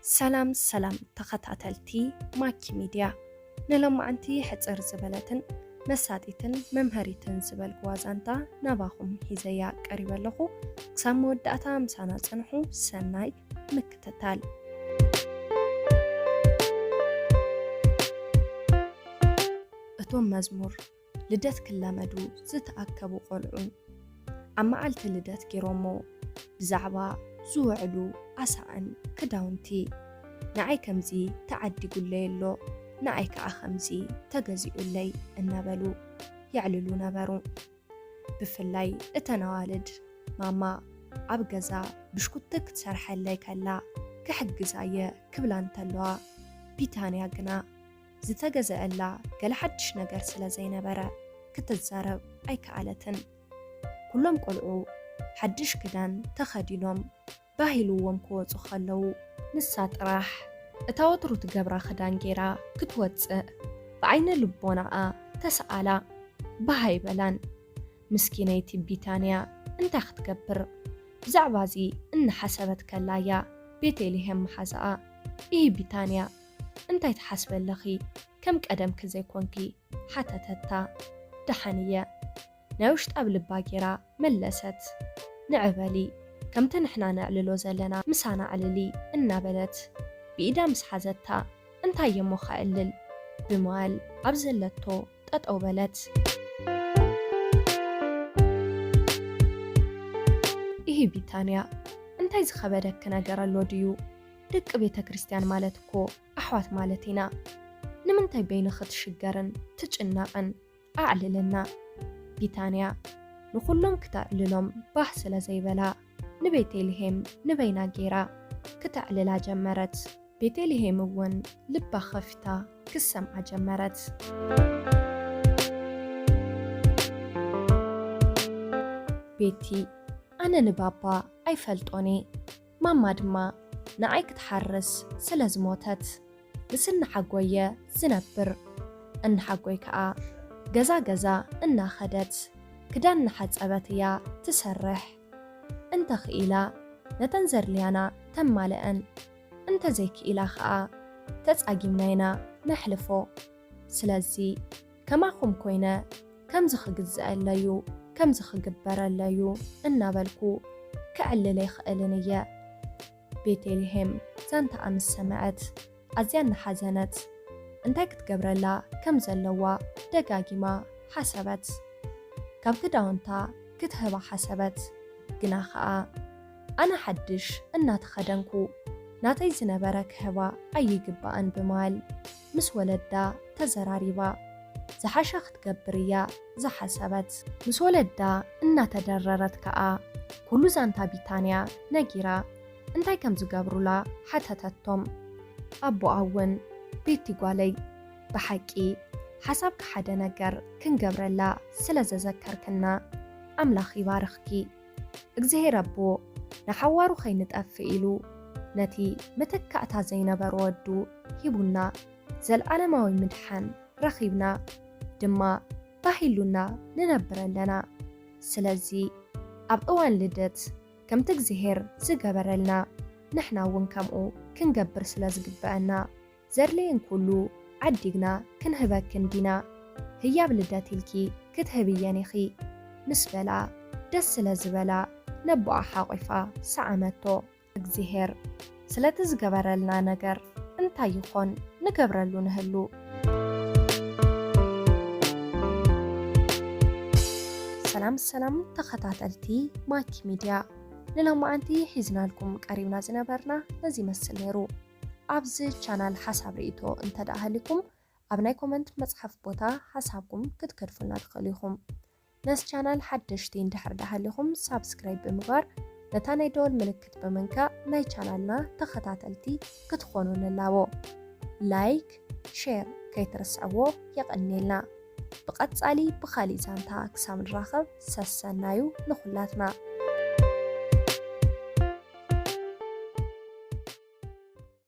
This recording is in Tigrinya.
ሰላም ሰላም ተኸታተልቲ ማኪ ሚድያ፣ ንሎማዓንቲ ሕጽር ዝበለትን መሳጢትን መምሃሪትን ዝበልኩዋ ዛንታ ናባኹም ሒዘያ ቀሪበ ኣለኹ። ክሳብ መወዳእታ ምሳና ጽንሑ። ሰናይ ምክትታል። እቶም መዝሙር ልደት ክላመዱ ዝተኣከቡ ቆልዑ፣ ኣብ መዓልቲ ልደት ገይሮሞ ብዛዕባ ዝውዕሉ ኣሳእን ክዳውንቲ፣ "ንዓይ ከምዚ ተዓዲጉለይ ኣሎ፣ ንዓይ ከኣ ከምዚ ተገዚኡለይ" እናበሉ የዕልሉ ነበሩ። ብፍላይ እተን ኣዋልድ፣ "ማማ ኣብ ገዛ ብሽኩቲ ክትሰርሐለይ ከላ ክሕግዛየ" ክብላ እንተለዋ፣ ቢታንያ ግና ዝተገዘአላ ገለ ሓድሽ ነገር ስለ ዘይነበረ ክትዛረብ ኣይከኣለትን። ኩሎም ቆልዑ ሓድሽ ክዳን ተኸዲኖም ባህ ኢልዎም ክወጹ ከለዉ፣ ንሳ ጥራሕ እታ ወትሩ ትገብራ ክዳን ጌራ ክትወጽእ ብዓይነ ልቦናኣ ተሰኣላ። ባህ ኣይበላን። ምስኪነይቲ ቢታንያ እንታይ ክትገብር? ብዛዕባ እዚ እናሓሰበት ከላያ ቤተልሄም መሓዛኣ፣ "ኢሂ ቢታንያ፣ እንታይ ትሓስቢ ኣለኺ? ከም ቀደምኪ ዘይኮንኪ?" ሓተተታ። "ደሓን እየ" ናይ ውሽጣ ኣብ ልባ ጌራ መለሰት። "ንዒ በሊ፣ ከምቲ ንሕና ነዕልሎ ዘለና ምሳና ኣዕልሊ" እናበለት ብኢዳ ምስ ሓዘታ፣ "እንታይ እየ እሞ ከዕልል?" ብምባል ኣብ ዘለቶ ጠጠው በለት። "ኢሂ ቢታንያ፣ እንታይ ዝኸበደኪ ነገር ኣሎ ድዩ? ደቂ ቤተ ክርስቲያን ማለት እኮ ኣሕዋት ማለት ኢና። ንምንታይ በይንኺ ትሽገርን ትጭነቕን? ኣዕልልና!" ቢታንያ ንኹሎም ክተዕልሎም ባህ ስለ ዘይበላ፣ ንቤተልሄም ንበይና ጌራ ክተዕልላ ጀመረት። ቤተልሄም እውን ልባ ከፊታ ክሰምዓ ጀመረት። "ቤቲ፣ ኣነ ንባባ ኣይፈልጦን እየ፣ ማማ ድማ ንዓይ ክትሓርስ ስለ ዝሞተት፣ ምስ እናሓጎየ ዝነብር። እናሓጎይ ከኣ ገዛ ገዛ እናኸደት ክዳን እናሓጸበት እያ ትሰርሕ። እንተኽኢላ ነተን ዘድልያና ተማልአን፣ እንተዘይክኢላ ከኣ ተጻጊምና ኢና ነሕልፎ። ስለዚ ከማኹም ኮይነ ከምዚ ክግዘአለዩ፣ ከምዚ ክግበረለዩ" እናበልኩ ክዕልል ኣይኽእልን እየ። ቤተልሄም ዛንታኣ ምስ ሰምዐት፣ ኣዝያ እናሓዘነት፣ እንታይ ክትገብረላ ከም ዘለዋ ደጋጊማ ሓሰበት። ካብ ክዳውንታ ክትህባ ሓሰበት፣ ግና ኸኣ፣ "ኣነ ሓድሽ እናተኸደንኩ፣ ናተይ ዝነበረ ክህባ ኣይግባእን" ብምባል ምስ ወለዳ ተዘራሪባ፣ ዝሓሸ ክትገብር እያ ዝሓሰበት። ምስ ወለዳ እናተደረረት ከኣ፣ ኩሉ ዛንታ ቢታንያ ነጊራ፣ እንታይ ከም ዝገብሩላ ሓተተቶም። ኣቦኣ እውን፣ "ቤቲ ጓለይ፣ ብሓቂ ሓሳብኪ ሓደ ነገር ክንገብረላ ስለ ዘዘከርክና፣ ኣምላኽ ይባርኽኪ። እግዚኣብሔር ኣቦ ንሓዋሩ ከይንጠፍእ ኢሉ ነቲ መተካእታ ዘይነበሮ ወዱ ሂቡና፣ ዘልዓለማዊ ምድሓን ረኺብና ድማ ባህ ኢሉና ንነብር ኣለና። ስለዚ ኣብ እዋን ልደት ከምቲ እግዚኣብሔር ዝገበረልና ንሕና እውን ከምኡ ክንገብር ስለ ዝግበኣና፣ ዘድልየን ኩሉ ዓዲግና ክንህበክን ዲና፣ ህያብ ልደት ኢልኪ ክትህብየን ኢኺ" ምስ በላ፣ ደስ ስለ ዝበላ ነቦኣ ሓቒፋ ሰዓመቶ። "እግዚኣብሔር ስለቲ ዝገበረልና ነገር እንታይ ይኾን ንገብረሉ ንህሉ?" ሰላም ሰላም ተኸታተልቲ ማኪ ሚድያ፣ ንሎማዓንቲ ሒዝናልኩም ቀሪብና ዝነበርና ነዚ ይመስል ነይሩ። ኣብዚ ቻናል ሓሳብ ርእይቶ እንተ ደኣ ሃሊኩም፣ ኣብ ናይ ኮመንት መጽሓፍ ቦታ ሓሳብኩም ክትከድፉልና ትኽእሉ ኢኹም። ነዚ ቻናል ሓደሽቲ እንድሕር ደኣ ሃሊኹም፣ ሳብስክራይብ ብምግባር ነታ ናይ ደወል ምልክት ብምንካእ ናይ ቻናልና ተኸታተልቲ ክትኾኑ ንላቦ። ላይክ፣ ሼር ከይትርስዕዎ፣ የቐንየልና። ብቐጻሊ ብኻሊእ ዛንታ ክሳብ ንራኸብ ሰሰናዩ ንኹላትና።